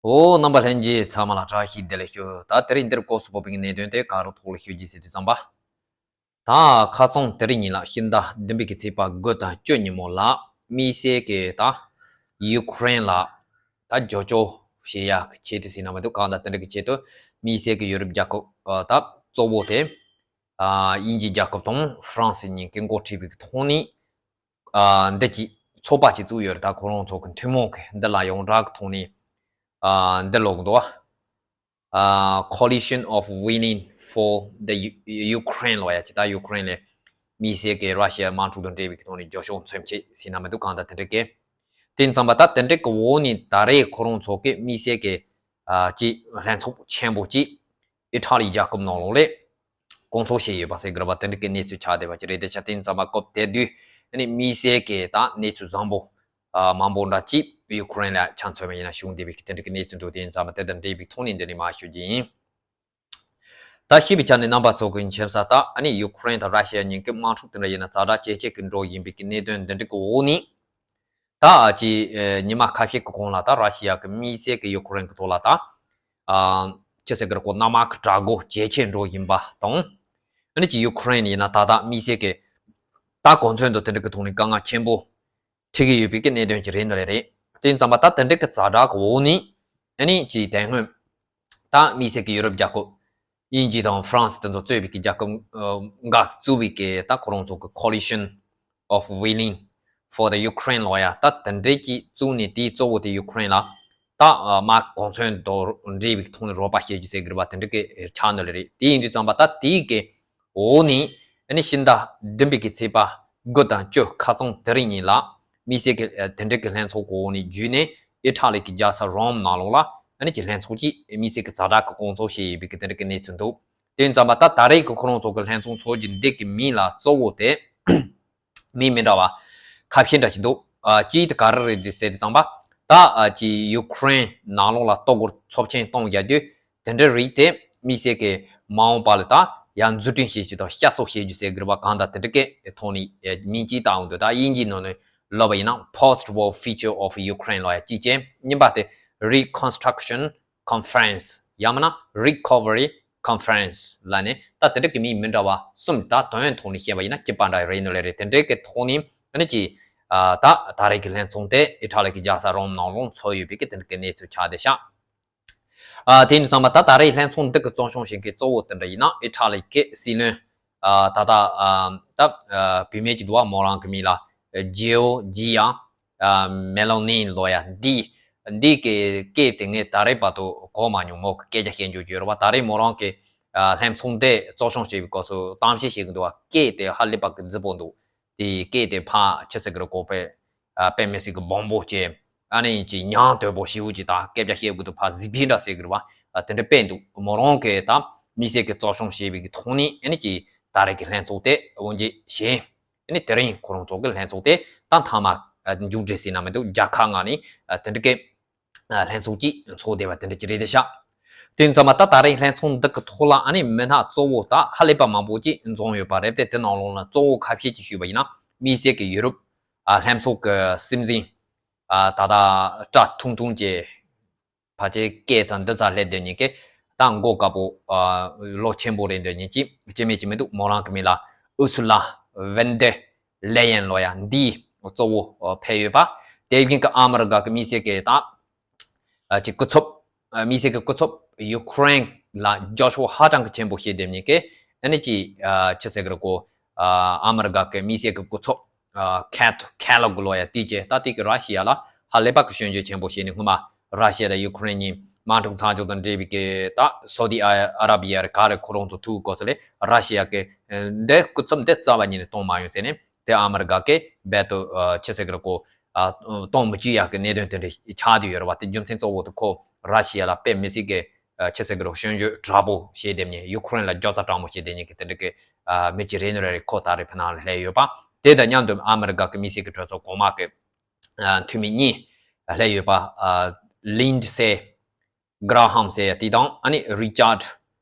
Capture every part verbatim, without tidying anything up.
འོ། རྣམ་པ་ལྷན་རྒྱས་ཚང་མ་ལ་བཀྲ་ཤིས་བདེ་ལེགས་ཞུ། ད་དེ་རིང་འདིར་སྐོར་སུ་བབས་པའི་གནད་དོན་དེ་ག་རུ་ཐོག་ལ་ཞུ་རྒྱུ་ཟེར་དུས་ཙམ་པ། ད་ཁ་རྩང་དེ་རིང་ཉིན་ལ་ཕྱི་ཟླ་བདུན་པའི་གི་ཚེས་པ་དགུ་དང་བཅུ་ཉིན་མོ་ལ་དམིགས་བསལ་གྱི་ད་ཡུ་ཀེ་རེན་ལ་ད་རྒྱབ་སྐྱོར་བྱེད་ཡག་གི་ཆེད་དུ་ཟེར་ན་མི་འདུག་གང་ལྟར་དེ་འདྲ་གི་ཆེད་དུ་དམིགས་བསལ་གྱི་ཡུ་རོབ་རྒྱལ་ཁབ་ད་གཙོ་བོ་དེ་དབྱིན་ཇི་རྒྱལ་ཁབ་དང་ཧྥ་རན་སི་གཉིས་ཀྱིས་འགོ་ཁྲིད་པའི་གི་ཐོག་ནས། ཨ། འདི་གི་ཚོགས་པ་གཅིག་བཙུགས་ཡོད་རེད། ད་ཁོ་རང་ཚོ་གི་ཐུན་མོང་གི་འདི་ལ་ཡོངས་གྲགས་ཀྱི་ཐོག་ནས། ཨ། འདི་ལོག་འདུག་ཨ། Coalition of Willing for the U- Ukraine ལོ་ཡ་ཅི་ད་ཡུ་ཀེ་རེན་ལ་དམིགས་བསལ་གྱི་ར་ཤི་ཡ་དམག་འཁྲུག་དང་འབྲེལ་བའི་ཐོག་ནས་རྒྱབ་སྐྱོར་མཚོན་ཆེད་ཟེར་ན་མི་འདུག་གང་ལྟར་དེ་འདྲ་གི། དེ་ཙམ་པ་ད་དེ་འདྲ་གི་འོག་ནས་ད་རེས་ཁོ་རང་ཚོ་གི་དམིགས་བསལ་གྱི་ཨ་ཅི་ལྷན་ཚོགས་ཆེན་པོ་ཅིག་ཨི་ཊ་ལི་རྒྱལ་ཁབ་ནང་ལོགས་ལ་སྐོང་ཚོགས་བྱས་ཡོད་པ་ཟེར་དགོས་པ་དེ་འདྲ་གི་གནས་ཚུལ་ཆགས་བསྡད་པ་ཅིག་རེད། དེ་ཆ་དེ་ཙམ་པ་སྐབས་དེ་དུས་ཨ་ནི་དམིགས་བསལ་གྱི་ད་གནས་ཚུལ་བཟང་པོ་ཨ་མང་པོ་འདྲ་ཅིག་ཡུ་ཀེ་རེན་ལ་ཆ་མཚོན་པ་ཡིན་ན་བྱུང་བསྡད་པའི་དེ་འདྲ་གི་གནས་ཚུལ་འདུག་དེ་ཙམ་པ་དེ་དང་འབྲེལ་བའི་ཐོག་ནས་འདི་ནས་མར་ཞུ་རྒྱུ་ཡིན། ད་ཤེས་པའི་ཆ་ནས་རྣམ་པ་ཚོ་གི་མཁྱེན་ས་ད་ཨ་ནི་ཡུ་ཀེ་རེན་དང་ར་ཤི་ཡ་གཉིས་ཀྱི་དམག་འཁྲུག་དེ་འདྲ་ཡིན་ན་ཛ་དྲག་ཇེ་ཆེ་གི་འགྲོ་ཡིན་པའི་གི་གནད་དོན་འདི་འདྲ་གི་འོག་ནས། ད་ཨ་ཅི་ཨེ་ཉི་མ་ཁ་ཤས་ཀྱི་གོང་ལ་ད་ར་ཤི་ཡ་གི་དམིགས་བསལ་གྱི་ཡུ་ཀེ་རེན་གྱི་ཐོག་ལ་ད་ཨ་ཅི་ཟེར་གི་རེད་གོ། གནམ་དམག་གི་དྲག་རྒོལ་ཇེ་ཆེ་འགྲོ་བཞིན་པ་དང་། ཨ་ནི་ཅི་ཡུ་ཀེ་རེན་ཡིན་ན་ད་ལྟ་དམིགས་བསལ་གྱི་ད་གོ་མཚོན་དུ་དེ་འདྲ་གི་ཐོག་ནས་དཀའ་ངལ་ཆེན་པོ་འཕྲད་ཀྱི་ཡོད་པའི་གི་གནད་དོན་ཅིག་རེད་འདོད་ལེ་རེད། དེ་ཙམ་པ་ད་དེ་འདྲ་གི་ཛ་དྲག་གི་འོག་ནས་ཨ་ནི་ཅི་དེ་སྔོན་ད་དམིགས་བསལ་གྱི་ཡུ་རོབ་རྒྱལ་ཁབ། དབྱིན་ཇི་དང་ཧྥ་རན་སི་དེ་ཚོ་གཙོས་པའི་གི་རྒྱལ་ཁབ་ཨ་འགའ་བཙུགས་པའི་གི་ད་ཁོ་རང་ཚོ་གི་Coalition of Willing for the Ukraine ལོ་ཡ་ད་དེ་འདྲའི་གི་བཙུགས་ནས། དེའི་གཙོ་བོ་དེ་ཡུ་ཀེ་རེན་ལ་ད་ཨ་དམག་གོ་མཚོན་དང་འབྲེལ་བའི་ཐོག་ནས་རོགས་པ་བྱེད་རྒྱུ་ཟེར་གི་རེད་པ། དེ་འདྲ་གི་ཆགས་ནི་ལེ་རེད། དེ་ཡིན་དུས་ཙམ་པ་ད་དེའི་གི་འོག་ནས་ཨ་ནི་ཕྱི་ཟླ་བདུན་པའི་གི་ཚེས་པ་དགུ་དང་བཅུ་ཁ་རྩང་དེ་རིང་ཉིན་ལ་དམིགས་བསལ་གྱི་ཨ་དེ་འདྲ་གི་ལྷན་ཚོགས་གོ་འོག་ནས་བརྒྱུད་ནས་ཨི་ཊ་ལི་གི་རྒྱལ་ས་རོམ་ནང་ལོགས་ལ་ཨ་ནི་ཀྱི་ལྷན་ཚོགས་ཀྱི་དམིགས་བསལ་གྱི་ཛ་དྲག་གི་སྐོང་ཚོགས་བྱས་ཡོད་པའི་གི་དེ་འདྲ་གི་གནས་ཚུལ་འདུག་དེ་ཙམ་པ་ད་ད་རེས་ཀྱི་ཁོ་རང་ཚོ་གི་ལྷན་ཚོགས་འཚོགས་རྒྱུ་འདི་གི་མིང་ལ་གཙོ་བོ་དེ་མིང་མི་འདྲ་བ་ཁ་ཤས་འདྲ་ཞིག་འདུག་ཨ་གཅིག་དེ་ག་རེ་རེད་དེ་ཟེར་དུས་ཙམ་པ། ད་ཨ་ཅི་ཡུ་ཀེ་རེན་ནང་ལོགས་ལ་ལྟོ་གོས་ཚབས་ཆེན་གཏོང་རྒྱུ་དེ་འདྲ་རིགས་དེ་དམིགས་བསལ་གྱི་མ་འོངས་པ་ལ་ད་ཡང་འཛུགས་སྐྲུན་བྱེད་རྒྱུ་དང་བསྐྱར་གསོ་བྱེད་རྒྱུ་ཟེར་དགོས་པ་གང་དང་དེ་འདྲ་གི་ཐོག་ནས་མིང་གཅིག་བཏགས་འདུག་ད་དབྱིན་ཇིའི་ནང་ནས་ལབ་པ་ཡིན་ན་Post War Future of Ukraine ལབ་ཡ་གཅིག་བྱས། གཉིས་པ་དེ་Reconstruction Conference ཡང་མིན་ན་Recovery Conference ལབ་ནས་ད་དེ་འདྲ་གི་མིང་མི་འདྲ་བ་གསུམ། ད་དོན་ཡོད་ཐོག་ནས་བཤད་པ་ཡིན་ན་གཅིག་པ་འདྲ་རེད་ནོ་ལེ་རེད། དེ་འདྲའི་གི་ཐོག་ནས་ཨ་ནི་ཅི་ཨ་ད་ད་རེས་ཀྱི་ལྷན་ཚོགས་དེ་ཨི་ཊ་ལི་གི་རྒྱལ་ས་རོམ་ནང་ལོགས་འཚོགས་ཡོད་པའི་གི་དེ་འདྲ་གི་གནས་ཚུལ་ཆགས་བསྡད་ཤག་ཨ་དེ་ཡིན་དུས་ཙམ་པ་ད་ད་རེས་ལྷན་ཚོགས་འདི་གི་གཙོ་སྐྱོང་བྱེད་མཁན་གཙོ་བོ་དེ་འདྲ་ཡིན་ན་ཨི་ཊ་ལི་གི་སྲིད་བློན་ཨ་ད་ད་ཨ་ད་ཨ་བུད་མེད་ཅིག་འདུག་བ། མོ་རང་གི་མིང་ལ་ཇི་ཡོ་ཇི་ཡ་ཨ་མེ་ལོ་ནི་ལབ་ཡ། འདི་འདི་གི་སྐད་དེ་ངས་ད་རེས་བར་དུ་གོ་མ་མྱོང་། མོ་གི་སྐད་ཆ་བཤད་རྒྱུ་བརྗོད་རོགས་པ། ད་རེས་མོ་རང་གི་ཨ་ལྷན་ཚོགས་འདི་གཙོ་སྐྱོང་བྱེད་པའི་སྐབས་སུ་གཏམ་བཤད་བྱེད་ཀྱི་འདུག་བ། སྐད་དེ་ཧ་ལས་པ་གི་རྫིག་པོ་འདུག་དེ་སྐད་དེ་ཕར་ཆི་ཟེར་གི་རེད་གོ། དཔེ་ཨ་དཔེ་མི་སྲིད་གི་སྦོམ་པོ་བྱས། ཨ་ནི་ཅིག་ཉམས་དོད་པོ་ཞེ་པོ་ཅིག་དང་སྐད་ཆ་བཤད་དགོས་འདུག་ཕར་གཟི་བརྗིད་འདྲ་ཟེར་གི་རེད་བ། ཨ་དེ་འདྲ་དཔེ་འདུག་མོ་རང་གི་ད་དམིགས་བསལ་གི་གཙོ་སྐྱོང་བྱས་པའི་གི་ཐོག་ནས་ཨ་ནི་ཅིག་ད་རེས་ཀྱི་ལྷན་ཚོགས་དེ་དབུ་འབྱེད་བྱས། ཨ་ནི་དེ་རིང་ཁོ་རང་ཚོ་གི་ལྷན་ཚོགས་དེ་ད་མཐའ་མ་ཨ་མཇུག་སྒྲིལ་ཟེར་ན་མི་འདུག་རྒྱལ་ཁབ་ལྔ་ནས་ཨ་དེ་འདྲ་གི་ཨ་ལྷན་ཚོགས་ཀྱིས་འཚོགས་བསྡད་པ་དེ་འདྲ་ཅིག་རེད་དེ་ཤག་དེ་ཙམ་པ་ད་ད་རེས་ལྷན་ཚོགས་འདི་གི་ཐོག་ལ་ཨ་ནི་མི་སྣ་གཙོ་བོ་ད་ཧ་ལས་པ་མང་པོ་ཅིག་འཛོམས་ཡོད་པ་རེད་དེ། དེ་ནང་ལོགས་ལ་གཙོ་བོ་ཁ་ཤས་ཅིག་ཞུས་པ་ཡིན་ན་དམིགས་བསལ་གྱི་ཡུ་རོབ་ཨ་ལྷན་ཚོགས་ཀྱི་སྲིད་འཛིན་ཨ་ད་ད་སྐྲ་ཐུང་ཐུང་ཅིག་ཕལ་ཆེར་སྐེ་ཙམ་འདི་ཙམ་སླེབས་སྡོད་མཁན་གྱི་ད་མགོ་དཀར་པོ་ཨ་ལོ་ཆེན་པོ་རེད་སྡོད་མཁན་གྱི་སྐྱེ་དམན་ཅིག་མི་འདུག་མོ་རང་གི་མིང་ལ་ཨུ་སུ་ལ་ཝན་ཌེར་ལེ་ཡན་ལབ་ཡ་འདི་གཙོ་བོ་ཨ་ཕེབས་ཡོད་པ། དེ་བཞིན་གྱི་ཨ་མི་རི་ཀ་གི་དམིགས་བསལ་གྱི་ད་ཨ་ཅིག་སྐུ་ཚབ་ཨ་དམིགས་བསལ་གྱི་སྐུ་ཚབ་ཡུ་ཀེ་རེན་ལ་རྒྱབ་སྐྱོར་ཧ་ཅང་གི་ཆེན་པོ་བྱེད་སྡོད་མཁན་གྱི་ཨ་ནི་ཅིག་ཨ་ཆི་ཟེར་གི་རེད་གོ། ཨ་ཨ་མི་རི་ཀ་གི་དམིགས་བསལ་གྱི་སྐུ་ཚབ་ཨ་ཁེ་ཐི་ཁེ་ལོག་ལབ་ཡ་དེ་བྱས། ད་དེ་གི་ར་ཤི་ཡ་ལ་ཧ་ལས་པ་གི་སྐྱོན་བརྗོད་ཆེན་པོ་བྱས་ནས། སྔོན་མ་ར་ཤི་ཡ་དང་ཡུ་ཀེ་རེན་གཉིས་དམག་འཁྲུག་ཚགས་ཚུད་དང་འབྲེལ་བའི་གི་ད་སོ་ཏི་ཨ་ར་བི་ཡ་རེད་ག་རེད་ཁོ་རང་ཚོ་ཐུག་གོ་ས་ལས་ར་ཤི་ཡ་གི་ཨ་འདི་སྐུ་ཚབ་འདི་རྩ་བ་ཉིད་ནས་གཏོང་མ་ཡོང་ཟེར་ནས། དེ་ཨ་མི་རི་ཀ་གི་རྦད་དེ་ཨ་ཆི་ཟེར་གི་རེད་གོ། ཨ་གཏོང་མི་བཅུག་ཡག་གི་གནད་དོན་དེ་འདྲ་ཆགས་བསྡད་ཡོད་རེད་བ། དེ་རྒྱུ་མཚན་གཙོ་བོ་དེ་ཁོ་ར་ཤི་ཡ་ལ་དཔེ་མི་སྲིད་གི་ཨ་ཆི་ཟེར་གི་རེད་སྐྱོན་བརྗོད་དྲག་པོ་བྱས་བསྡད་མཁན། ཡུ་ཀེ་རེན་ལ་རྒྱབ་རྩ་དྲག་མོ་བྱས་བསྡད་མཁན་གྱི་དེ་འདྲ་གི་ཨ་མི་ཅིག་རེད་ནི་རེད། ཁོ་ད་རེས་ཕ་ནང་ལ་སླེབས་ཡོད་པ། དེ་དང་མཉམ་དུ་ཨ་མི་རི་ཀ་གི་དམིགས་བསལ་གྱི་གྲོས་ཚོགས་གོང་མ་གི་ཨ་འཐུས་མི་གཉིས་སླེབས་ཡོད་པ། ཨ་ལིན་ཌི་སེ་གྷ་ར་ཧམ་ཟེར་ཡ་དེ་དང་ཨ་ནི་རི་ཅར་ཌི་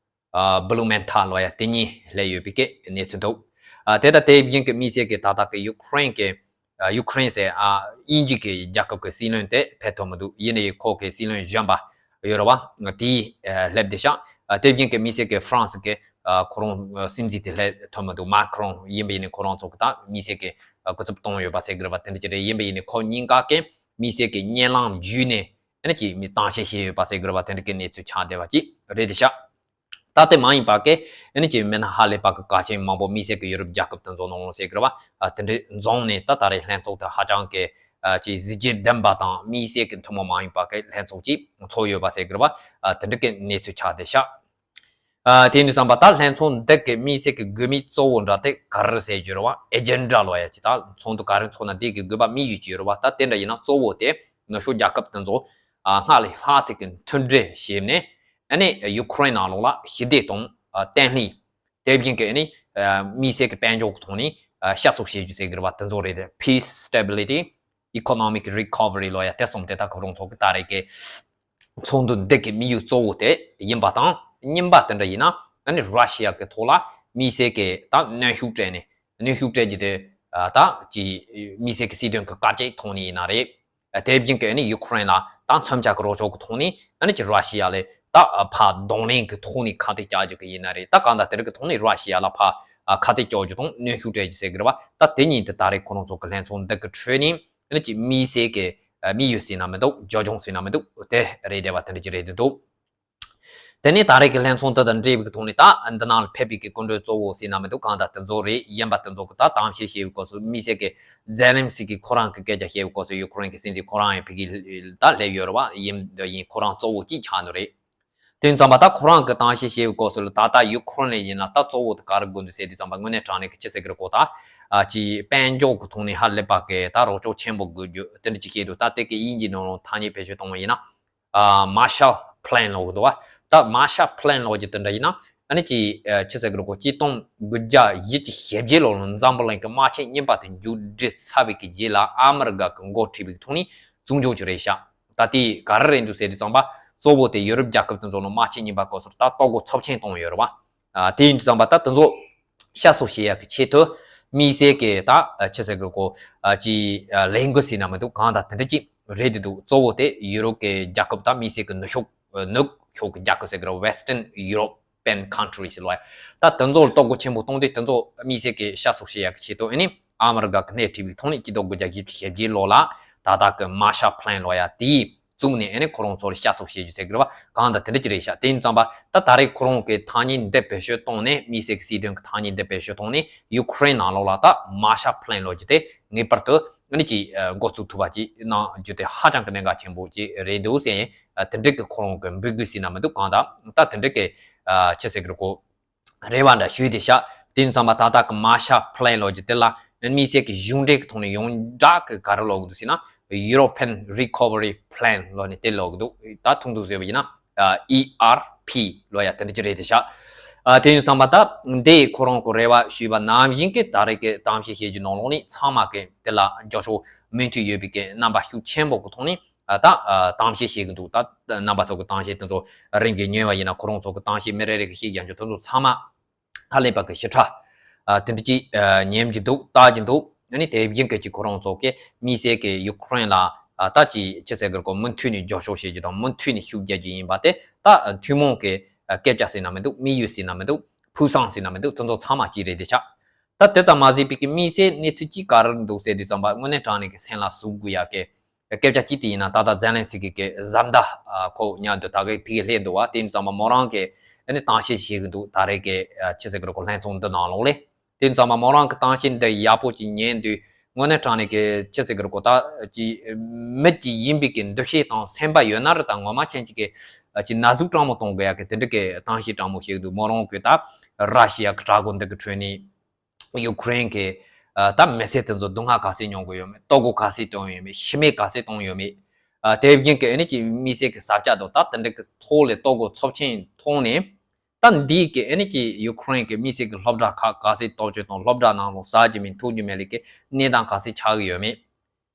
ཨ་བྷུ་ལུ་མེན་ཐལ་ལབ་ཡ་དེ་གཉིས་སླེབས་ཡོད་པའི་གི་གནས་ཚུལ་འདུག་ཨ་དེ་དང་དེ་བཞིན་གྱི་དམིགས་བསལ་གྱི་ད་ལྟ་གི་ཡུ་ཀེ་རེན་གྱི་ཨ་ཡུ་ཀེ་རེན་ཟེར་ཨ་དབྱིན་ཇི་གི་རྒྱལ་ཁབ་ཀྱི་སྲིད་བློན་དེ་ཕེབས་ཐུབ་མི་འདུག་ཡིན་ནའི་ཁོ་གི་སྲིད་བློན་གཞོན་པ་ ཡོད་རེད་བ། དེའི་སླེབས་བསྡད་ཤག་དེ་བཞིན་གྱི་དམིགས་བསལ་གྱི་ཧྥ་རན་སི་གི་ཁོ་རང་སྲིད་འཛིན་དེ་སླེབས་ཐུབ་མི་འདུག་མ་ཁི་རོན་ཡིན་པ་ཡིན་ནའི་ཁོ་རང་ཚོ་གི་ད་དམིགས་བསལ་གྱི་སྐུ་ཚབ་གཏོང་ཡོད་པ་ཟེར་གི་རེད་བ། དེ་འདྲ་ཅིག་རེད། ཡིན་པ་ཡིན་ནའི་ཁོ་གཉིས་ཀ་གི་དམིགས་བསལ་གྱི་བརྙན་ལམ་བརྒྱུད་ནས་ཨ་ནི་ཅིག་མི་གཏམ་བཤད་བྱས་ཡོད་པ་ཟེར་གི་རེད་བ། དེ་འདྲ་གི་གནས་ཚུལ་ཆགས་བསྡད་པ་ཅིག་རེད་དེ་ཤག་ད་དེ་མ་ཡིན་པ་གི་ཨ་ནི་ཅིག་མི་སྣ་ཧ་ལས་པ་གི་གལ་ཆེན་མང་པོ་དམིགས་བསལ་གྱི་ཡུ་རོབ་རྒྱལ་ཁབ་དེ་ཚོ་ནང་ལ་ཟེར་གི་རེད་བ། དེ་འདྲ་འཛོམས་ནས་ད་ད་རེས་ལྷན་ཚོགས་དེ་ཧ་ཅང་གི་ཅིག་གཟི་བརྗིད་ལྡན་པ་དང་དམིགས་བསལ་གྱི་ཐུན་མོང་མ་ཡིན་པ་གི་ལྷན་ཚོགས་ཅིག་ཚོགས་ཡོད་པ་ཟེར་གི་རེད་བ། དེ་འདྲ་གི་གནས་ཚུལ་ཆགས་བསྡད་ཤག་དེ་ཡིན་དུས་ཙམ་པ་ད་ལྷན་ཚོགས་འདི་གི་དམིགས་བསལ་གྱི་དགོས་དམིགས་གཙོ་བོ་འདྲ་དེ་ག་རེ་ཟེར་རྒྱུ་རེད་བ། ཨེ་ཇེན་ཌ་ལོ་ཡ་ཅིག་ད་ཚོགས་འདུ་ག་རེ་ཚོགས་ན་དེ་གི་དགོས་པ་དམིགས་ཡུལ་ཅིག་ཡོད་རེད་བ། ད་དེ་འདྲ་ཡིན་ན་གཙོ་བོ་དེ་ནུབ་ཕྱོགས་རྒྱལ་ཁབ་དེ་ཚོ་སྔར་ལས་ལྷག་ཙམ་གྱི་མཐུན་སྒྲིལ་བྱས་ནས་ཨ་ནི་ཡུ་ཁུ་རེན་ནང་ལོགས་ལ་ཞི་བདེ་དང་བརྟན་ལྷིང་། དེ་བཞིན་གྱི་ཨ་ནི་དམིགས་བསལ་གྱི་དཔལ་འབྱོར་གྱི་ཐོག་ནས་བཤད་གསོག་བྱེད་རྒྱུ་ཟེར་གི་རེད་བ། དེ་ཚོ་རེད་དེ། Peace, stability, economic recovery ལོ་ཡ་དེ་གསུམ་དེ་ད་ཁོ་རང་ཚོ་གི་ད་རེས་ཀྱི་ཚོགས་འདུ་འདི་གི་དམིགས་ཡུལ་གཙོ་བོ་དེ་ཡིན་པ་དང་། གཉིས་པ་དེ་འདྲ་ཡིན་ན་ཨ་ནི་ར་ཤི་ཡ་གི་ཐོག་ལ་དམིགས་བསལ་གྱི་ད་གནོན་ཤུགས་སྤྲད་ནས། གནོན་ཤུགས་སྤྲད་རྒྱུ་དེ་ད་ཅིག་དམིགས་བསལ་གྱི་སྲིད་དོན་གྱི་དཀའ་སྤྱད་ཐོག་ནས་ཡིན་ན་རེད། དེ་བཞིན་གྱི་ཨ་ནི་ཡུ་ཁུ་རེན་ལ་ད་མཚོན་ཆ་གི་རོགས་སྐྱོར་གྱི་ཐོག་ནས་ཨ་ནི་ཅིག་ར་ཤི་ཡ་ལ་ད་ཕར་གདོང་ལེན་གྱི་ཐོག་ནས་ཁ་གཏད་བཅག་རྒྱུ་གི་ཡིན་ན་རེད། ད་གང་ལྟར་དེ་རིགས་ཀྱི་ཐོག་ནས་ར་ཤི་ཡ་ལ་ཕར་ཁ་གཏད་གཅོག་རྒྱུ་དང་གནོན་ཤུགས་སྤྲད་རྒྱུ་ཟེར་གི་རེད་བ། ད་དེ་གཉིས་དེ་ད་རེས་ཁོ་རང་ཚོ་གི་ལྷན་ཚོགས་འདི་གི་ཁྲོད་ནས་ཨ་ནི་ཅིག་དམིགས་བསལ་གྱི་དམིགས་ཡུལ་ཟེར་ན་མི་འདུག་རྒྱབ་ལྗོངས་ཟེར་ན་མི་འདུག་དེ་རེད་བསྡད་པ་དེ་འདྲ་ཅིག་རེད་འདུག་དེ་ནས་ད་རེས་ཀྱི་ལྷན་ཚོགས་འདི་དང་འབྲེལ་བའི་ཐོག་ནས་ད་འདི་ནང་ལ་ཕེབས་པའི་གི་སྐུ་མགྲོན་གཙོ་བོ་ཟེར་ན་མི་འདུག་གང་ལྟར་དེ་ཚོ་རེད། ཡིན་པ་དེ་ཚོ་གི་ད་གཏམ་བཤད་བྱས་པའི་སྐབས་སུ་དམིགས་བསལ་གྱི་ཛེ་ལན་སི་ཀི་ཁོ་རང་གི་སྐད་ཆ་བཤད་པའི་སྐབས་སུ་ཡུ་ཁུ་རེན་གྱི་སྲིད་འཛིན་ཁོ་རང་ཡང་ཕ་གིར་ད་སླེབས་ཡོད་རེད་བ། ཡིན་ཡིན་ཁོ་རང་གཙོ་བོ་གཅིག་ཆགས་ནི་རེད། དེ་ཡིན་ཙང་པ་ད་ཁོ་རང་གི་གཏམ་བཤད་བྱས་པའི་སྐབས་སུ་ལ་ད་ལྟ་ཡུ་ཁུ་རེན་ལ་ཡིན་ན་ད་གཙོ་བོ་དེ་ག་རེ་དགོས་འདུག་ཟེར་དུས་ཙམ་པ་དངོས་གནས་དྲང་གནས་ཀྱི་ཅི་ཟེར་གི་རེད་གོ། ད་ཅི་དཔལ་འབྱོར་གྱི་ཐོག་ནས་ཧ་ལས་པ་གི་ད་རོགས་སྐྱོར་ཆེན་པོ་དགོས་རྒྱུ་དེ་འདྲ་ཅིག་བཤད་འདུག་ད་དེ་གི་དབྱིན་ཇིའི་ནང་ལ་ཐ་སྙད་བེད་སྤྱོད་གཏོང་བ་ཡིན་ན། Marshall Plan ལབ་ཀྱི་འདུག་བ། ད་Marshall Plan ལབ་ཀྱི་དེ་འདྲ་ཡིན་ན་ཨ་ནི་ཅི་ཅི་ཟེར་གི་རེད་གོ། ཆིག་སྟོང་དགུ་བརྒྱ་བཞི་བཅུ་ཞེ་བརྒྱད་ལོ་ལ་འཛམ་བུ་གླིང་གི་དམག་ཆེན་གཉིས་པ་དེ་མཇུག་སྒྲིལ་ཚར་བའི་གི་རྗེས་ལ་ཨ་མི་རི་ཀ་གི་འགོ་ཁྲིད་པའི་ཐོག་ནས་བཙུགས་འཇོག་བྱས་རེད་ཤག་ད་དེ་ག་རེ་རེད་འདུག་ཟེར་དུས་ཙམ་པ་གཙོ་བོ་དེ་ཡུ་རོབ་རྒྱལ་ཁབ་དེ་ཚོ་ནང་དམག་ཆེན་གཉིས་པ་སྐབས་སུ་ད་ལྟོ་གོས་ཚབས་ཆེན་གཏོང་ཡོད་རེད་བ། དེ་ཡིན་དུས་ཙམ་པ་ད་དེ་ཚོ་བཤད་གསོག་བྱེད་ཡག་གི་ཆེད་དུ་དམིགས་བསལ་གྱི་ད་ཆི་ཟེར་གི་གོ། ཅི་ལས་འགུལ་ཟེར་ན་མི་འདུག་གང་ལྟར་དེ་འདྲ་ཅིག་རེད་དེ་འདུག་གཙོ་བོ་དེ་ཡུ་རོབ་ཀྱི་རྒྱལ་ཁབ་དང་དམིགས་བསལ་གྱི་ནུབ་ཕྱོགས་ནུབ་ཕྱོགས་ཀྱི་རྒྱལ་ཁབ་ཟེར་གི་རེད། Western European countries ལོ་ཡ། ད་དེ་ཚོ་ལ་ལྟོ་གོས་ཆེན་པོ་གཏོང་དུས་དེ་ཚོ་དམིགས་བསལ་གྱི་བཤད་གསོག་བྱེད་ཡག་གི་ཆེད་དུ་ཨ་ནི་ཨ་མི་རི་ཀ་གི་སྣེ་ཁྲིད་པའི་ཐོག་ནས་ཆིག་སྟོང་དགུ་བརྒྱ་བཞི་བཅུ་ཞེ་བརྒྱད་ལོ་ལ་ད་ལྟ་གི་Marshall Plan ལོ་ཡ་དེའི་བཙུགས་ནས་ཨ་ནི་ཁོ་རང་ཚོ་ལ་བཤད་གསོག་བྱེད་རྒྱུ་ཟེར་གི་རེད་བ། གང་ལྟར་དེ་འདྲ་ཅིག་རེད་ཤག་དེ་ཡིན་ཙང་པ་ད་ད་རེས་ཁོ་རང་གི་ཐ་སྙད་འདི་བེད་སྤྱོད་བཏང་ནས་དམིགས་བསལ་གྱི་སྲིད་དོན་གྱི་ཐ་སྙད་འདི་བེད་སྤྱོད་བཏང་ནས་ཡུ་ཁུ་རེན་ནང་ལོགས་ལ་ད་Marshall Plan ལོ་ཅིག་དེ་ངེས་པར་དུ་ཨ་ནི་ཅིག་འགོ་བཙུགས་ཐུབ་པ་ཅིག་གནང་རྒྱུ་དེ་ཧ་ཅང་གི་གནད་འགག་ཆེན་པོ་ཅིག་རེད་འདུག་ཟེར། དེ་འདྲ་གི་ཁོ་རང་གི་འབོད་སྐུལ་ཟེར་ན་མི་འདུག་གང་ལྟར་ད་དེ་འདྲ་གི་ཆི་ཟེར་གི་རེད་གོ། རེ་བ་འདྲ་ཞུས་ཏེ་བཞག་དེ་ཡིན་ཙང་པ་ད་ལྟ་གི་Marshall Plan ལོ་ཅིག་དེ་ལ་དམིགས་བསལ་གྱི་གཞུང་འབྲེལ་གྱི་ཐོག་ནས་ཡོངས་གྲགས་ཀྱི་ག་རེ་ལབ་ཀྱི་འདུག་ཟེར་ན། European Recovery Plan ལོ་ནས་དེ་ལབ་ཀྱི་འདུག་ད་ཐུང་ཐུང་བཟོས་པ་ཡིན་ན་ཨ་ཨི་ཨར་ཕི་ལོ་ཡ་དེ་འདྲ་ཅིག་རེད་དེ་བཞག་ཨ་དེ་ཡིན་ཙང་པ་ད་འདི་ཁོ་རང་གི་རེ་བ་ཞུས་པ་ནང་བཞིན་གྱི་ད་རེས་ཀྱི་གཏམ་བཤད་བྱེད་རྒྱུ་ནང་ལོགས་ནས་ཚང་མ་གི་དེ་ལ་རྒྱབ་སྐྱོར་མོས་མཐུན་ཡོད་པའི་གི་རྣམ་པ་ཤུགས་ཆེན་པོ་གི་ཐོག་ནས་ཨ་ད་ཨ་གཏམ་བཤད་བྱེད་ཀྱི་འདུག་ད་རྣམ་པ་ཚོ་གི་གཏམ་བཤད་དེ་ཚོ་རིམ་གྱིས་ཉན་པ་ཡིན་ན་ཁོ་རང་ཚོ་གི་གཏམ་བཤད་མི་རེ་རེ་གི་བཤད་རྒྱུ་དེ་ཚོ་ཚང་མ་ཧ་ལས་པ་གི་ཞིབ་ཕྲ་ཨ་དེ་འདྲ་ཅིག་ཨ་ཉན་གྱི་འདུག་ལྟ་གྱི་འདུག་ཨ་ནི་དེ་བཞིན་གྱི་ཅིག་ཁོ་རང་ཚོ་གི་དམིགས་བསལ་གྱི་ཡུ་ཁུ་རེན་ལ་ཨ་ད་ཅིག་ཅི་ཟེར་གི་རེད་གོ། མུ་མཐུད་ནས་རྒྱབ་སྐྱོར་བྱེད་རྒྱུ་དང་མུ་མཐུད་ནས་ཤུགས་རྒྱག་རྒྱུ་ཡིན་པ་དེ་ད་ཐུན་མོང་གི་ཨ་སྐད་ཆ་ཟེར་ན་མི་འདུག་དམིགས་ཡུལ་ཟེར་ན་མི་འདུག་ཕུགས་བསམ་ཟེར་ན་མི་འདུག་དེ་ཚོ་ཚང་མ་གཅིག་རེད་དེ་ཆགས། ད་དེ་ཙམ་མ་ཟད་པའི་གི་དམིགས་བསལ་གནས་ཚུལ་གཅིག་ག་རེ་འདུག་ཟེར་དུས་ཙམ་པ་དངོས་གནས་དྲང་གནས་ཀྱི་སེམས་ལ་ཟུག་དགོས་ཡག་གི་སྐད་ཆ་གཅིག་དེ་ཡིན་ན། ད་ལྟ་ཛེ་ལན་སི་ཀི་གི་བཟའ་ཟླ་ཨ་ཁོ་མཉམ་དུ་ད་གི་ཕ་གིར་སླེབས་འདུག་བ། དེ་ཡིན་ཙང་མ་མོ་རང་གི་ཨ་ནི་གཏམ་བཤད་བྱེད་གི་འདུག་ད་རེས་ཀྱི་ཨ་ཅི་ཟེར་གི་རེད་གོ། ལྷན་ཚོགས་འདི་ནང་ལོགས་ལས། དེ་ཡིན་ཙང་མ་མོ་རང་གི་གཏམ་བཤད་འདི་ཡག་པོ་ཅིག་ཉན་དུས་དངོས་གནས་དྲང་གནས་ཀྱི་ཅི་ཟེར་གི་རེད་གོ། ད་ཅི་མི་ཅིག་ཡིན་པའི་གི་འདུ་ཤེས་དང་སེམས་པ་ཡོད་ན་ར་ད་ངོ་མ་ཅན་ཅིག་གི་ཨ་ཅི་ན་ཟུག་སྤྲང་མོ་གཏོང་དགོས་ཡག་གི་དེ་འདྲ་གི་གཏམ་བཤད་སྤྲང་མོ་བྱེད་གི་འདུག་མོ་རང་གི་ད་ར་ཤི་ཡ་གི་དྲག་པོ་འདི་གི་ཁྲོད་ནས། ཡུ་ཁུ་རེན་གྱི་ཨ་ད་མི་སེར་དེ་ཚོ་སྡུག་བསྔལ་ག་ཚད་མྱོང་གི་ཡོད་མེད། ལྟོ་གོས་ག་ཚད་གཏོང་ཡོད་མེད། ཤི་རྨས་ག་ཚད་གཏོང་ཡོད་མེད། ཨ་དེ་བཞིན་གྱི་ཨ་ནི་ཅིག་དམིགས་བསལ་གྱི་ས་ཆ་དང་ད་དེ་འདྲ་གི་ཐོག་ལས་ལྟོ་གོས་ཚབས་ཆེན་ཐོག་ནས། ད་འདིའི་གི་ཨ་ནི་ཅིག་ཡུ་ཁུ་རེན་གྱི་དམིགས་བསལ་གྱི་སློབ་གྲྭ་ཁག་ག་ཚད་གཏོར་སྐྱོན་དང་སློབ་གྲྭ་ནང་ལ་ཟ་རྒྱུ་མེད་འཐུང་རྒྱུ་མེད་ལས་ཀྱི་གནས་སྟངས་ག་ཚད་ཆགས་ཀྱི་ཡོད་མེད།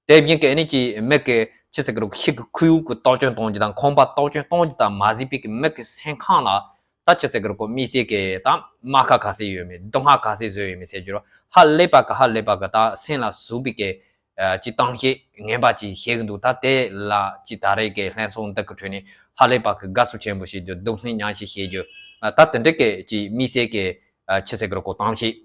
དེ་བཞིན་གྱི་ཨ་ནི་ཅིག་མི་གི་ཅི་ཟེར་གི་རེད། ཕྱི་གི་ཁོར་ཡུག་གི་གཏོར་སྐྱོན་གཏོང་རྒྱུ་དང་ཁང་པ་གཏོར་སྐྱོན་གཏོང་རྒྱུ་ཙམ་མ་ཟད་པའི་གི་མི་གི་སེམས་ཁམས་ལ་ད་ཅི་ཟེར་གི་རེད་གོ། དམིགས་བསལ་གྱི་ད་རྨ་ཁ་ག་ཚད་ཡོད་མེད། སྡུག་བསྔལ་ག་ཚད་བཟོས་ཡོད་མེད་ཟེར་རྒྱུ་རེད། ཧ་ལས་པ་གི་ཧ་ལས་པ་གི་ད་སེམས་ལ་ཟུག་པའི་གི་ ཨ་ཅིག་གཏམ་བཤད་ངན་པ་ཅིག་བཤད་གི་འདུག་ད་དེ་ལ་ཅིག་ད་རེས་ཀྱི་ལྷན་ཚོགས་འདི་གི་ཁྲོད་ནས་ཧ་ལས་པ་གི་དགའ་བསུ་ཆེན་པོ་བྱེད་རྒྱུ། གདུང་སེམས་མཉམ་སྐྱེད་བྱེད་རྒྱུ། ཨ་ད་དེ་འདྲ་གི་ཅིག་དམིགས་བསལ་གྱི་ཨ་ཅི་ཟེར་གི་རེད་གོ། གཏམ་བཤད་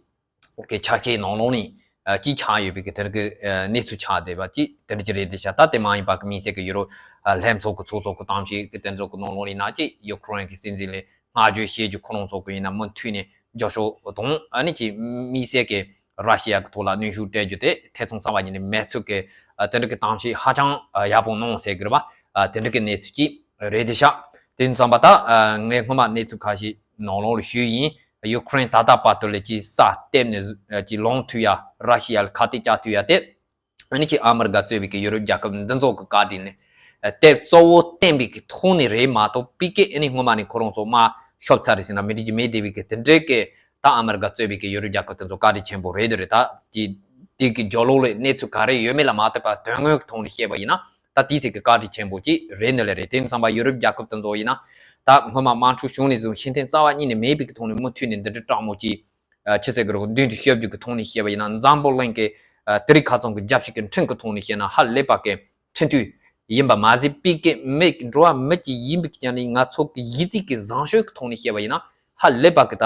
གི་ཆ་ཤས་ནང་ལོགས་ནས་ཨ་ཅིག་ཆགས་ཡོད་པའི་གི་དེ་འདྲ་གི་ཨ་གནས་ཚུལ་ཆགས་བསྡད་པ་ཅིག་དེ་འདྲ་ཅིག་རེད་དེ་ཤག་ད་དེ་མ་ཡིན་པ་གི་དམིགས་བསལ་གྱི་ཡུ་རོབ་ཨ་ལྷན་ཚོགས་གི་ཚོགས་གཙོ་གི་གཏམ་བཤད་གི་དེ་ཚོ་གི་ནང་ལོགས་ནས་ན་ཅིག་ཡུ་ཁུ་རེན་གི་སྲིད་འཛིན་ལ་བསྔགས་བརྗོད་བྱེད་རྒྱུ། ཁོ་རང་ཚོ་གི་ཡིན་ན་མུ་མཐུད་ནས་རྒྱབ་སྐྱོར་དང་ཨ་ནི་ཅིག་དམིགས་བསལ་གྱི་ར་ཤི་ཡ་གི་ཐོག་ལ་གནོན་ཤུགས་སྤྲད་རྒྱུ་དེ་ཐེ་ཚོམ་རྩ་བ་ཉིད་ནས་མེད་ཚུལ་གྱི་ཨ་དེ་འདྲ་གི་གཏམ་བཤད་ཧ་ཅང་ཨ་ཡག་པོ་གནང་ཟེར་གི་རེད་པ། ཨ་དེ་འདྲ་གི་གནས་ཚུལ་ཅིག་རེད་དེ་ཤག་དེ་ཡིན་ཙང་པ་ད་ཨ་ངས་སྔོན་མ་གནས་ཚུལ་ཁ་ཤས་ནང་ལོགས་ལ་ཞུས་ཡིན། ཡུ་ཁུ་རེན་ད་ལྟ་བར་དུ་ལ་ཅིག་ས་བཏབ་ནས་ཨ་ཅིག་ལངས་ཐུབ་ཡ། ར་ཤི་ཡ་ལ་ཁ་གཏད་བཅག་ཐུབ་ཡ་དེ། ཨ་ནི་ཅིག་ཨ་མི་རི་ཀ་གཙོས་པའི་གི་ཡུ་རོབ་རྒྱལ་ཁབ་འདི་ཚོ་གི་བཀའ་དྲིན་ནས་ཨ་དེབ་གཙོ་བོ་བསྟན་པའི་གི་ཐོག་ནས་རེད་མ་གཏོགས་པི་ཀེ་ཨ་ནི་སྔོན་མ་ནས་ཁོ་རང་ཚོ་མ་ཤོབ་ཚར་རེད་ཟེར་ན་མི་འགྲིག་གི་མེད་བསྡད་པའི་གི་དེ་འདྲའི་གི་ད་ཨ་མི་རི་ཀ་གཙོས་པའི་གི་ཡུ་རོབ་རྒྱལ་ཁབ་དེ་ཚོ་བཀའ་དྲིན་ཆེན་པོ་རེད་དེ་རེད། ད་ཅིག་དེ་གི་རྒྱབ་ལོགས་ལ་གནས་ཚུལ་ག་རེ་ཡོད་མེད་ལ་མ་ལྟོས་པར་དོན་དངོས་ཀྱི་ཐོག་ནས་བཤད་པ་ཡིན་ན་ད་དེའི་ཚིག་གི་བཀའ་དྲིན་ཆེན་པོ་ཅིག་རེད་ནི་ལས་རེད། དེ་ཡིན་ཙང་པ་ཡུ་རོབ་རྒྱལ་ཁབ་དེ་ཚོ་ཡིན་ན་ད་སྔོན་མ་དམག་འཁྲུག་བྱུང་ནས་བཟུང་ཕྱིར་འཐེན་རྩ་བ་ཉིད་ནས་མེད་པའི་གི་ཐོག་ནས་མུ་མཐུད་ནས་འདི་འདྲའི་དྲག་མོ་ཅིག་ཨ་ཅི་ཟེར་གི་རེད་གོ། མདུན་དུ་བཤད་རྒྱུ་གི་ཐོག་ནས་བཤད་པ་ཡིན་ན་འཛམ་བུ་གླིང་གི་ཨ་དེ་རིང་ཁ་སང་གི་རྒྱལ་སྤྱི་གི་འཕྲིན་གི་ཐོག་ནས་བཤད་ན་ཧ་ལས་པ་གི་འཕྲིན་མཐུད་ཡིན་པ་མ་ཟད་པི་ཀེ་མི་འགྲོ་བ་མི་གཅིག་ཡིན་པའི་ཀྱང་ནི་ང་ཚོ་གི་གཞི་རྩའི་གི་བཟང་སྤྱོད་ཀྱི་ཐོག་ནས་བཤད་པ་ཡིན་ན་ཧ་ལས་པ་གི་ད་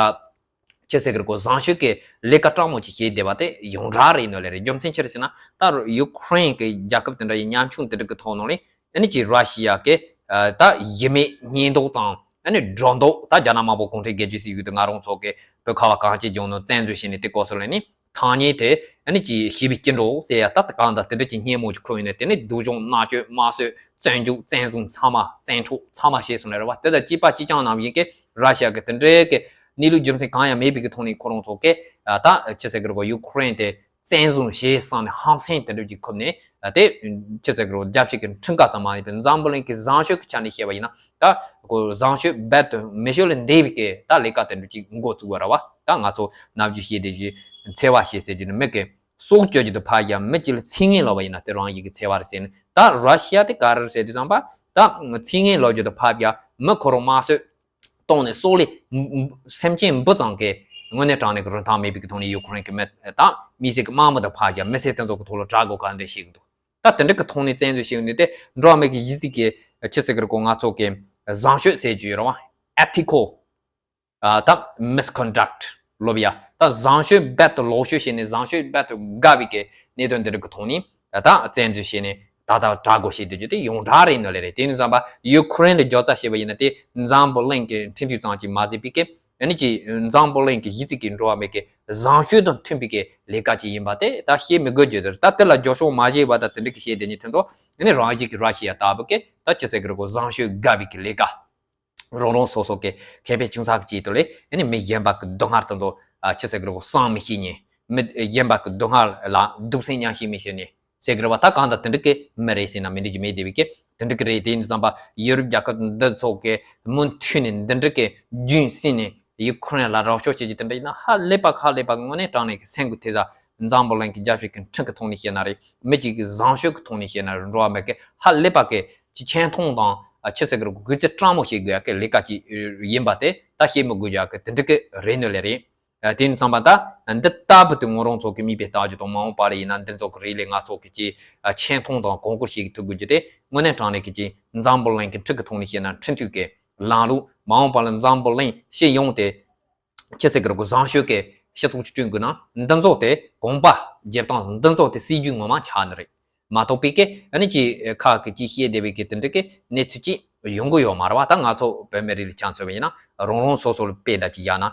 ཅི་ཟེར་གི་རེད་གོ། བཟང་སྤྱོད་ཀྱི་ལས་ཀ་དྲག་མོ་ཅིག་བྱས་བསྡད་པ་དེ་ཡོངས་གྲགས་རེད་ནོ་ལས་རེད། རྒྱུ་མཚན་ཅི་རེད་ཟེར་ན་ད་ཡུ་ཁུ་རེན་གི་རྒྱལ་ཁབ་དེ་འདྲ་ཡི་ཉམ་ཆུང་དེ་འདྲ་གི་ཐོག་ནང་ལས་ཨ་ནི་ཅིག་ར་ཤི་ཡ་གི་ཨ་ད་གཞི་མེད་ཉེས་འདོགས་དང་ཨ་ནི་སྒྲོ་འདོགས། ད་རྒྱ་ནག་དམར་པོ་གུང་ཁྲན་སྒེར་གཅོད་སྲིད་བྱུས་དེ་ང་རང་ཚོ་གི་བོད་ཁ་བ་གངས་ཅན་ལྗོངས་ནང་བཙན་འཛུལ་བྱས་ནས་དེ་སྐོར་སོགས་ལ་ནི་ཐང་ཉེ་དེ་ཨ་ནི་ཅིག་ཞི་བའི་སྐྱིད་འགྲོ་ཟེར་ཡ། ད་ད་གང་ལྟར་དེ་འདྲ་ཅིག་སྙན་མོ་ཅིག་ཁུར་ཡོང་ནས་དེ་ནི་སྡུག་སྦྱོང་མནར་གཅོད་དམར་གསོད་བཙོན་འཇུག་བཙན་བཟུང་ཚང་མ་བཙན་འཕྲོག་ཚང་མ་བྱས་སོང་ནས་རེད་བ། དེ་དང་གཅིག་པ་གཅིག་རྐྱང་ནང་བཞིན་གི་ར་ཤི་ཡ་གི་དེ་འདྲའི་གི་གནས་ལུགས་རྒྱུ་མཚན་གང་ཡང་མེད་པའི་གི་ཐོག་ནས་ཁོ་རང་ཚོ་གི་ཨ་ད་ཅི་ཟེར་གི་རེད་གོ། ཡུ་ཁུ་རེན་དེ་བཙན་བཟུང་བྱས་བསམ་ནས་ཧམ་སེམས་དེ་འདྲ་ཅིག་ཁུར་ནས་ཨ་དེ་ཅི་ཟེར་གི་རེད་གོ། རྒྱལ་སྤྱི་གི་འཕྲིན་ཁ་ཙམ་མ་ཡིན་པའི་འཛམ་བུ་གླིང་གི་བཟང་སྤྱོད་ཀྱི་ཆ་ནས་བཤད་པ་ཡིན་ན་ད་གོ་བཟང་སྤྱོད་རྦད་དེ་མི་ཤོད་ལ་འདས་པའི་གི་ད་ལས་ཀ་དེ་འདྲ་ཅིག་འགོ་བཙུགས་པ་རེད་བ། ད་ང་ཚོ་ནམ་རྒྱུན་བཤད་དེ་བཞིན་འཚེ་བ་བྱེད་ཟེར་རྒྱུ་ནི་མི་གི་སྲོག་གཅོད་རྒྱུ་དེ་ཕར་བཞག་མི་གཅིག་ལ་ཚིག་ངན་ལབ་པ་ཡིན་ན་དེ་རང་ཡིན་གི་འཚེ་བ་རེད་ཟེར་ནས། ད་ར་ཤི་ཡ་དེ་ག་རེ་རེད་ཟེར་དུས་ཙམ་པ་ད་ཚིག་ངན་ལབ་རྒྱུ་དེ་ཕར་བཞག་མི་ཁོ་རང་དམར་གསོད་གཏོང་ནས་སྲོག་ལ་སེམས་ཅན་འབུ་ཙམ་གི་དངོས་གནས་དྲང་གནས་ཀྱི་རིན་ཐང་མེད་པའི་གི་ཐོག་ནས་ཡུ་ཁུ་རེན་གི་མི་དང་མི་སེར་གི་དམངས་མི་དང་ཕར་བཞག་མི་སེར་དེ་ཚོ་གི་ཐོག་ལ་དྲག་དགོས་ག་འདྲ་ཞིག་འདུག་ད་དེ་འདྲ་གི་ཐོག་ནས་བཙན་འཛུལ་བྱས་ཡོད་ནི་དེ་འགྲོ་བ་མི་གི་གཞི་རྩའི་གི་ཆི་ཟེར་གི་རེད་གོ། ང་ཚོ་གི་བཟང་སྤྱོད་ཟེར་རྒྱུ་ཡོད་རེད་བ། Ethical ཨ་ད་misconduct ལབ་ཡ། ད་བཟང་སྤྱོད་རྦད་དེ་ལོག་སྤྱོད་བྱས་ནས་བཟང་སྤྱོད་རྦད་དེ་དགའ་བའི་གི་གནད་དོན་འདི་རིགས་ཀྱི་ཐོག་ནས་ད་བཙན་འཛུལ་བྱས་ནས་ད་ལྟ་དྲག་དགོས་བྱས་བསྡད་རྒྱུ་དེ་ཡོངས་གྲགས་རེད་ནོ་ལས་རེད། དེ་ནས་བསམ་པ་ཡུ་ཁུ་རེན་ལ་སྦྱོར་རྩ་བྱས་པ་ཡིན་ན་དེ་འཛམ་བུ་གླིང་གི་འཕྲིན་ཐུང་ཙམ་གྱིས་མ་ཟད་པའི་གི་ཨ་ནི་ཅིག་འཛམ་བུ་གླིང་གི་གཞི་རྩའི་གི་འགྲོ་བ་མི་གི་བཟང་སྤྱོད་དང་མཐུན་པའི་གི་ལས་ཀ་ཅིག་ཡིན་པ་དེ་ད་བཤད་མི་དགོས་རྒྱུ་དེ་རེད། ད་དེ་ལ་རྒྱབ་སྐྱོར་མ་བྱས་པ་ད་དེ་འདྲ་གི་བཤད་བསྡད་མཁན་དེ་ཚོ་ཨ་ནི་རང་བཞིན་གི་ར་ཤི་ཡ་ལྟ་བུ་གི་ད་ཅི་ཟེར་གི་རེད་གོ། བཟང་སྤྱོད་དགའ་བའི་གི་ལས་ཀ་རང་རང་སོ་སོ་གི་ཁེ་ཕན་ཆུང་ཙག་གི་ཆེད་དུ་ལས་ཨ་ནི་མི་གཞན་པ་གི་སྡུག་བསྔལ་དེ་ཚོ་ཨ་ཆི་ཟེར་གི་རེད་གོ། བསམ་མི་ཤེས་ཉེ། མི་གཞན་པ་གི་སྡུག་བསྔལ་ལ་གདུང་སེམས་མཉམ་སྐྱེད་མི་ཤེས་ཉེ་ཟེར་གི་རེད་བ། ད་གང་ལྟར་དེ་འདྲ་གི་མི་རེད་ཟེར་ན་མི་འགྲིག་རྒྱུ་མེད་བསྡད་པའི་གི་དེ་འདྲ་གི་རེད། དེ་ཡིན་དུས་ཙམ་པ་ཡུ་རོབ་རྒྱལ་ཁབ་འདི་ཚོ་གི་མུ་མཐུད་ནས་འདི་འདྲ་གི་རྒྱུན་བསྲིངས་ནས་ཡུ་ཁུ་རེན་ལ་རོགས་སྐྱོར་བྱེད་རྒྱུ་དེ་འདྲ་ཡིན་ན་ཧ་ལས་པ་ཧ་ལས་པ་དངོས་གནས་དྲང་གནས་ཀྱི་སེམས་ཀྱི་ཐེ་ཚ། འཛམ་བུ་གླིང་གི་རྒྱལ་སྤྱི་གི་འཕྲིན་གྱི་ཐོག་ནས་བཤད་ན་རེད། མི་གཅིག་གི་བཟང་སྤྱོད་ཀྱི་ཐོག་ནས་བཤད་ན་རེད། འགྲོ་བ་མི་གི་ཧ་ལས་པ་གི་ཅི་ཆེ་མཐོང་དང་ཨ་ཆི་ཟེར་གི་རེད་གོ། གུས་བརྩི་སྤྲང་མོ་བྱེད་དགོས་ཡ་གི་ལས་ཀ་ཅིག་ཡིན་པ་དེ་ད་བཤད་མི་དགོས་ཡ་གི་དེ་འདྲ་གི་རེད་ནོ་ལས་རེད། ཨ་དེ་ཡིན་ཙམ་པ་ད་འདི་ལྟ་བུ་དེ་ང་རང་ཚོ་གི་མིག་དཔེ་ལྟ་རྒྱུ་དང་མ་འོངས་པ་ལ་ཡིན་ན་འདི་ཚོ་གི་རིགས་ལས་ང་ཚོ་གི་ཅི་ཨ་ཆེ་མཐོང་དང་གོང་བཀུར་བྱེད་ཐུབ་དགོས་རྒྱུ་དེ་དངོས་གནས་དྲང་གནས་ཀྱི་ཅི་འཛམ་བུ་གླིང་གི་འཕྲིན་གྱི་ཐོག་ནས་བཤད་ན་འཕྲིན་ཐུང་གི་ལམ་ལུགས། མ་འོངས་པ་ལ་འཛམ་བུ་གླིང་སྤྱི་ཡོངས་དེ་ཆི་ཟེར་གི་རེད་གོ། བཟང་སྤྱོད་ཀྱི་སྤྱི་ཚོགས་ཅིག་བསྐྲུན་དགོས་ན་འདི་ཚོ་དེ་གོམ་པ་རྒྱབ་སྟངས་འདི་ཚོ་དེ་སྲིད་ཇུས་ངོ་མ་ཆགས་ནི་རེད། མ་གཏོགས་པའི་གི་ཨ་ནི་ཅི་ཁ་གི་ཅི་བཤད་བསྡད་པའི་གི་དེ་འདྲ་གི་གནས་ཚུལ་ཅིག་ཡོང་གི་ཡོད་མ་རེད་བ། ད་ང་ཚོ་བོད་མི་རིགས་ལ་ཆ་མཚོན་པ་ཡིན་ན་རང་རང་སོ་སོ་ལ་དཔེ་འདྲ་ཅིག་བཞག་ན་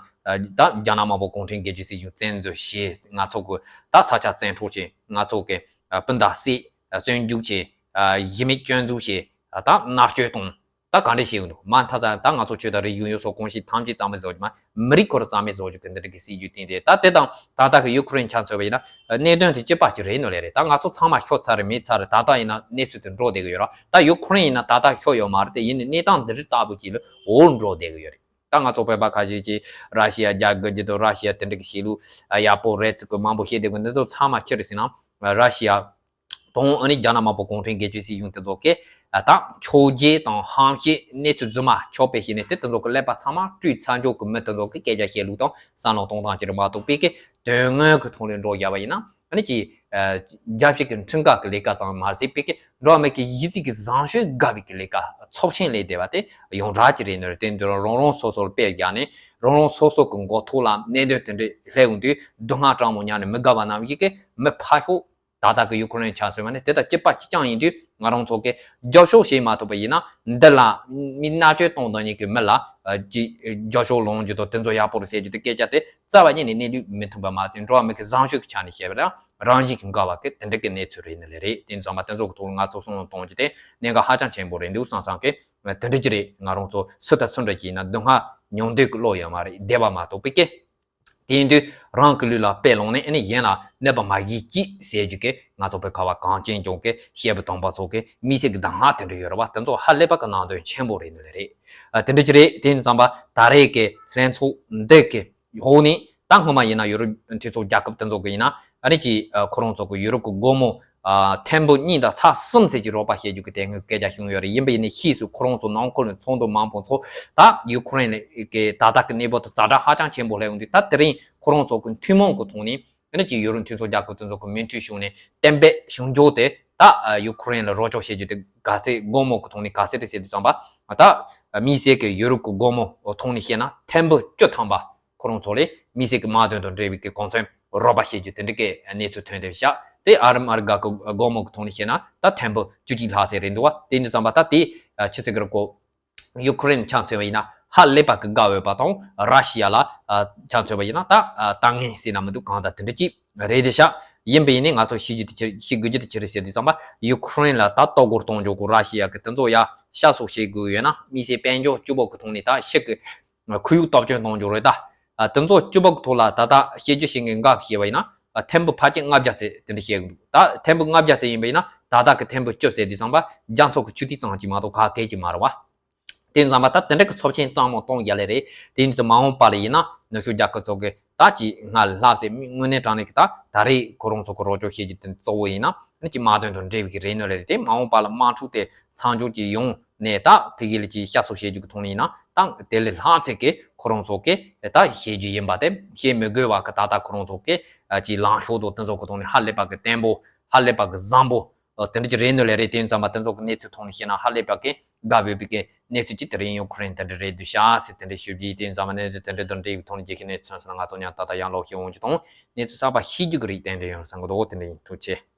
ད་རྒྱ་ནག་དམར་པོ་གུང་ཁྲན་སྒེར་གཅོད་སྲིད་གཞུང་བཙན་འཛུལ་བྱས། ང་ཚོ་གི་ད་ས་ཆ་བཙན་འཕྲོག་བྱས། ང་ཚོ་གི་སྤུན་ཟླ་བསད། བཙོན་འཇུག་བྱས། གཞི་མེད་སྐྱོན་འཛུགས་བྱས། ད་མནར་གཅོད་གཏོང་། ད་ག་འདྲ་བྱེད་ཀྱི་འདུག་མ་མཐའ་ས་ད་ང་ཚོ་ཆོས་དང་རིག་གཞུང་ཡོངས་སུ་གོམས་ཤིང་ཐམས་ཅད་རྩ་མེད་བཟོ་རྒྱུ་མ། མི་རིགས་ཁོ་རང་རྩ་མེད་བཟོ་རྒྱུ་གི་འདི་འདྲ་གི་སྲིད་ཇུས་བཏིང་སྟེ། ད་དེ་དང་ད་ལྟ་གི་ཡུ་ཁུ་རེན་ཆ་མཚོན་པ་ཡིན་ན་གནད་དོན་དེ་གཅིག་པ་གཅིག་རེད་ནོ་ལས་རེད། ད་ང་ཚོ་ཚང་མ་ཤོར་ཚར་རེད། མེད་ཚར་རེད། ད་ལྟ་ཡིན་ན་གནས་ཚུལ་དེ་འགྲོ་བསྡད་གི་ཡོད་ར། ད་ཡུ་ཁུ་རེན་ཡིན་ན་ད་ལྟ་ཤོར་ཡོད་མ་རེད་དེ། ཡིན་ནའི་གནས་སྟངས་འདི་རིགས་ལྟ་བུ་ཅིག་ལ་འོར་འགྲོ་བསྡད་གི་ཡོད་རེད། ད་ང་ཚོ་བོད་པ་ཁ་ཤས་ཀྱིས་ར་ཤི་ཡ་རྒྱག་དགོས་རྒྱུ་དང་། ར་ཤི་ཡ་དེ་འདྲ་གི་བྱེད་ལུགས་ཡག་པོ་རེད་ཚིག་གི་མང་པོ་བཤད་བསྡད་དགོས། འདི་ཚོ་ཚང་མ་ཅི་རེད་ཟེར་ན་ར་ཤི་ཡ་དང་ཨ་ནི་རྒྱ་ནག་དམར་པོ་གུང་ཁྲན་སྒེར་གཅོད་སྲིད་གཞུང་དེ་ཚོ་གིས་ཨ་ད་ཕྱོགས་རྒྱས་དང་ཧམ་བཤད་གནས་ཚུལ་རྫུན་མ་ཕྱོགས་ཕེབས་བྱས་ནས་དེ་དེ་ཚོ་གི་ཀླད་པ་ཚང་མ་བཀྲུས་ཚར་འཇོག་གི་མི་དེ་ཚོ་གི་སྐད་ཆ་བཤད་ལུགས་དང་བསམ་བློ་གཏོང་སྟངས་ཅིག་རེད་མ་གཏོགས་པའི་གི་དོན་དངོས་ཀྱི་ཐོག་ནས་འགྲོ་བཞག་པ་ཡིན་ན་ཨ་ནི་ཅིག་ རྒྱལ་སྤྱི་གི་ཁྲིམས་ཁང་གི་ལས་ཀ་ཙམ་མ་ཟད་པའི་གི་འགྲོ་བ་མི་གི་གཞི་རྩའི་གི་བཟང་སྤྱོད་དགའ་བའི་གི་ལས་ཀ་ཚབས་ཆེན་ལས་བསྡད་པ་དེ་ཡོངས་གྲགས་ཀྱི་རེད་ནི་རེད། དེ་འདི་རང་རང་སོ་སོར་དཔེ་བཞག་ནས་རང་རང་སོ་སོ་གི་མགོ་ཐོག་ལ་གནད་དོན་དེ་འདྲ་སླེབས་འོང་དུས་སྡུག་བསྔལ་གྲང་མོ་མྱངས་ནས་མི་དགའ་བ་རྣམས་ཀྱིས་གི་མི་ཕར་ཞོག་ད་ལྟ་གི་ཡུ་ཁུ་རེན་ཆ་མཚོན་པ་ནི་དེ་ལྟར་སྐྱིད་པ་སྐྱིད་རྐྱང་ཡིན་དུས་ང་རང་ཚོ་གི་རྒྱབ་སྐྱོར་བྱེད་མ་ཐུབ་པ་ཡིན་ན་འདི་ལ་མི་མནར་གཅོད་གཏོང་སྟངས་ཉིད་ཀྱི་མི་ལ་ཨ་ཅི་རྒྱབ་སྐྱོར་ལོང་རྒྱུ་དང་དེ་ཚོ་ཡག་པོ་རེད་ཟེར་རྒྱུ་དེ་སྐད་ཆ་དེ་རྩ་བ་ཉིད་ནས་གནས་ལུགས་མི་མཐུན་པ་མ་ཟད་འགྲོ་བ་མི་གི་བཟང་སྤྱོད་ཀྱི་ཆ་ནས་བཤད་པ་ན་རང་བཞིན་གྱིས་འགལ་བ་གི་དེ་འདྲ་གི་གནས་ཚུལ་རེད་ནི་ལས་རེད། དེ་ཙམ་པ་དེ་ཚོ་གི་ཐོག་ལ་ང་ཚོ་བསམ་བློ་གཏོང་རྒྱུ་དེ་གནད་འགག་ཧ་ཅང་ཆེན་པོ་རེད་འདུག་བསམ་བསམ་གི་དེ་འདྲ་ཅི་རེད། ང་རང་ཚོ་སུ་དང་སུ་འདྲ་ཅིག་ཡིན་ན་སྡུག་བསྔལ་མྱོང་འདོད་ཀྱི་བློ་ཡོད་མ་རེད། བདེ་བ་མ་གཏོགས་པའི་སྐད། དེ་ཡིན་དུས་རང་གི་ལུས་ལ་དཔེ་ལོངས་ནས་ཨ་ནི་གཞན་ལ་གནོད་པ་མ་བྱེད་ཅིག་ཟེར་རྒྱུ་གི་ང་ཚོ་བོད་ཁ་བ་གངས་ཅན་ལྗོངས་ཀྱི་སྐྱེས་བུ་དམ་པ་ཚོ་གི་མི་ཚེ་གི་གདམས་ངག་དེ་འདྲ་ཡོད་རེད་བ། དེ་ཚོ་ཧ་ལས་པ་གི་ནང་དོན་ཆེན་པོ་རེད་ནི་ལས་རེད། ཨ་དེ་འདྲ་ཅི་རེད། དེ་ཡིན་ཙམ་པ་ད་རེས་ཀྱི་ལྷན་ཚོགས་འདི་གི་འོག་ནས་ད་སྔོན་མ་ཡིན་ན་ཡུ་རོབ་མཐུན་ཚོགས་རྒྱལ་ཁབ་དེ་ཚོ་གི་ཡིན་ན་ཨ་ནི་ཅི་ཁོ་རང་ཚོ་གི་ཡུ་རོབ་ཀྱི་སྒོར་མོ་ཨ་ཐེར་འབུམ་གཉིས་དང་ཚེག་གསུམ་ཙམ་གྱི་རོགས་པ་བྱེད་རྒྱུ་གི་དེ་སྔོན་སྐད་ཆ་བྱུང་ཡོད་རེད། ཡིན་པ་ཡིན་ནའི་ཕྱིས་སུ་ཁོ་རང་ཚོ་ནང་ཁུལ་ནས་ཚོགས་འདུ་མང་པོ་ཚོགས། ད་ཡུ་ཁུ་རེན་གི་ད་ལྟ་གི་གནས་བབ་དེ་ཛ་དྲག་ཧ་ཅང་ཆེན་པོ་སླེབས་ཡོང་དུས་ད་དེ་རིང་ཁོ་རང་ཚོ་གི་ཐུན་མོང་གི་ཐོག་ནས་ཨ་ནི་ཅིག་ཡུ་རོབ་མཐུན་ཚོགས་རྒྱལ་ཁབ་དེ་ཚོ་གི་མོས་མཐུན་བྱུང་ནས་གཏན་འབེབས་བྱུང་རྒྱུ་དེ་ད་ཡུ་ཁུ་རེན་ལ་རོགས་སྐྱོར་བྱེད་རྒྱུ་དེ་ག་ཚད་སྒོར་མོ་གི་ཐོག་ནས་ག་ཚད་རེད་ཟེར་དུས་ཙམ་པ་ད་དམིགས་བསལ་གྱི་ཡུ་རོབ་ཀྱི་སྒོར་མོ་ཐོག་ནས་བཤད་ན་ཐེར་འབུམ་བཅུ་ཐམ་པ། ཁོ་རང་ཚོ་ལས་མི་སེར་གྱི་དམག་དོན་དང་འབྲེལ་བའི་གི་གོང་ཚད་རོགས་པ་བྱེད་རྒྱུ་དེ་འདྲ་གི་གནས་ཚུལ་ཐོན་ཏེ་བཞག་དེ་ཨ་རི་མ་རི་ག་གི་སྒོར་མོ་གི་ཐོག་ནས་བཤད་ན་ད་ཐེར་འབུམ་བཅུ་གཅིག་ལྷག་ཙམ་རེད་འདུག་བ། དེ་འདྲ་ཙམ་པ་ད་དེ་ཆི་ཟེར་གི་རེད་གོ། ཡུ་ཁུ་རེན་ཆ་མཚོན་པ་ཡིན་ན་ཧ་ལས་པ་གི་དགའ་འོས་པ་དང་ར་ཤི་ཡ་ལ་ཆ་མཚོན་པ་ཡིན་ན་ད་ལྟ་ངན་ཟེར་ན་མི་འདུག་གང་ལྟར་དེ་འདྲ་ཅིག་རེད་དེ་ཤག་ཡིན་པ་ཡིན་ནའི་ང་ཚོ་ཤེས་རྒྱུ་དེ་ཅི་ཤེས་དགོས་རྒྱུ་དེ་ཅི་རེད་ཟེར་དུས་ཙམ་པ་ཡུ་ཁུ་རེན་ལ་ད་གཏོར་རྒོལ་གཏོང་རྒྱུ་གི་ར་ཤི་ཡ་གི་དེ་ཚོ་ཡ་ཤ་སོགས་བྱེད་དགོས་ཡོད་ན་དམིགས་བསལ་དཔལ་འབྱོར་སྤྱི་བོ་གི་ཐོག་ནས་ད་ཤི་གི་ཁོར་ཡུག་སྟོབས་ཆེན་གཏོང་རྒྱུ་རེད་ད། ཨ་དེ་ཚོ་སྤྱི་བབ་ཐོག་ལ་ད་ལྟ་བཤད་རྒྱུ་བཤད་མཁན་འགའ་བཤད་པ་ཡིན་ན་ཨ་ཐེར་འབུམ་ཕལ་ཆེར་ལྔ་བརྒྱ་ཙམ་དེ་འདྲ་བཤད་གི་འདུག་ད་ཐེར་འབུམ་ལྔ་བརྒྱ་ཙམ་ཡིན་པ་ཡིན་ན་ད་ལྟ་གི་ཐེར་འབུམ་བཅུ་ཟེར་དུས་ཙམ་པ་རྒྱ་མཚོ་གི་ཆུ་ཐིགས་ཙམ་གྱིས་མ་གཏོགས་ག་གེ་ཅིག་མ་རེད་བ། དེ་ཙམ་པ་ད་དེ་འདྲ་གི་ཚབས་ཆེན་གཙང་མ་གཏོང་ཡ་ལེ་རེད། དེ་ཡིན་ཙང་མ་འོངས་པ་ལ་ཡིན་ན་ནུབ་ཕྱོགས་རྒྱལ་ཁབ་ཚོ་གི་ད་ཅིག་སྔར་ལྷག་ཙམ་དངོས་གནས་དྲང་གནས་ཀྱི་ད་ད་རེས་ཁོ་རང་ཚོ་གི་རོགས་སྐྱོར་བྱེད་རྒྱུ་དེ་གཙོ་བོ་ཡིན་ན་ཨ་ནི་ཅིག་དམག་དོན་དང་འབྲེལ་བའི་གི་རེད་ནོ་ལེ་རེད། དེ་མ་འོངས་པ་ལ་དམག་འཁྲུག་དེ་མཚམས་འཇོག་ཅིག་ཡོང་ནས་ད་ཕ་གི་ལ་ཅིག་བཤའ་གསོ་བྱེད་རྒྱུ་གི་ཐོག་ནས་ཡིན་ན་ད་དེ་ལས་ལྷག་ཙམ་གི་ཁོ་རང་ཚོ་གི་ད་བྱེད་རྒྱུ་ཡིན་པ་དེ་བྱེད་མི་དགོས་པ་གི་ད་ལྟ་ཁོ་རང་ཚོ་གི་ཅིག་ལངས་ཕྱོགས་དང་དེ་ཚོ་གི་ཐོག་ནས་ཧ་ལས་པ་གི་བརྟན་པོ་ཧ་ལས་པ་གི་བཟང་པོ་དེ་འདྲ་ཅིག་རེད་ནོ་ལེ་རེད། དེ་ཙམ་པ་དེ་ཚོ་གི་གནས་ཚུལ་ཐོག་ནས་བཤད་ན་ཧ་ལས་པ་གི་དགའ་འོས་པའི་གི་གནས་ཚུལ་ཅིག་དེ་རིང་ཡུ་ཁུ་རེན་དེ་འདྲ་རེད་འདུག་ཤག་ཟེར་དེ་འདྲ་ཞུ་རྒྱུ་ཡིན། དེ་ཙམ་པ་གནས་ཚུལ་དེ་འདྲ་དང་འབྲེལ་བའི་ཐོག་ནས་རྒྱལ་ཁའི་གནས་ཚུལ་ཚང་ང་ཚོ་ཉག་ཏག་ཏག་ཡང་ལོག་ཤེས་འོང་རྒྱུ་དང་གནས་ཚུལ་གསར་པ་ཤེས་རྒྱུ་གི་རིགས་ཏན་ཏན་ཡོང་བསམ་གི་འདུག་དེ་འདྲ་ཡིན། ཐུགས་རྗེ་ཆེ།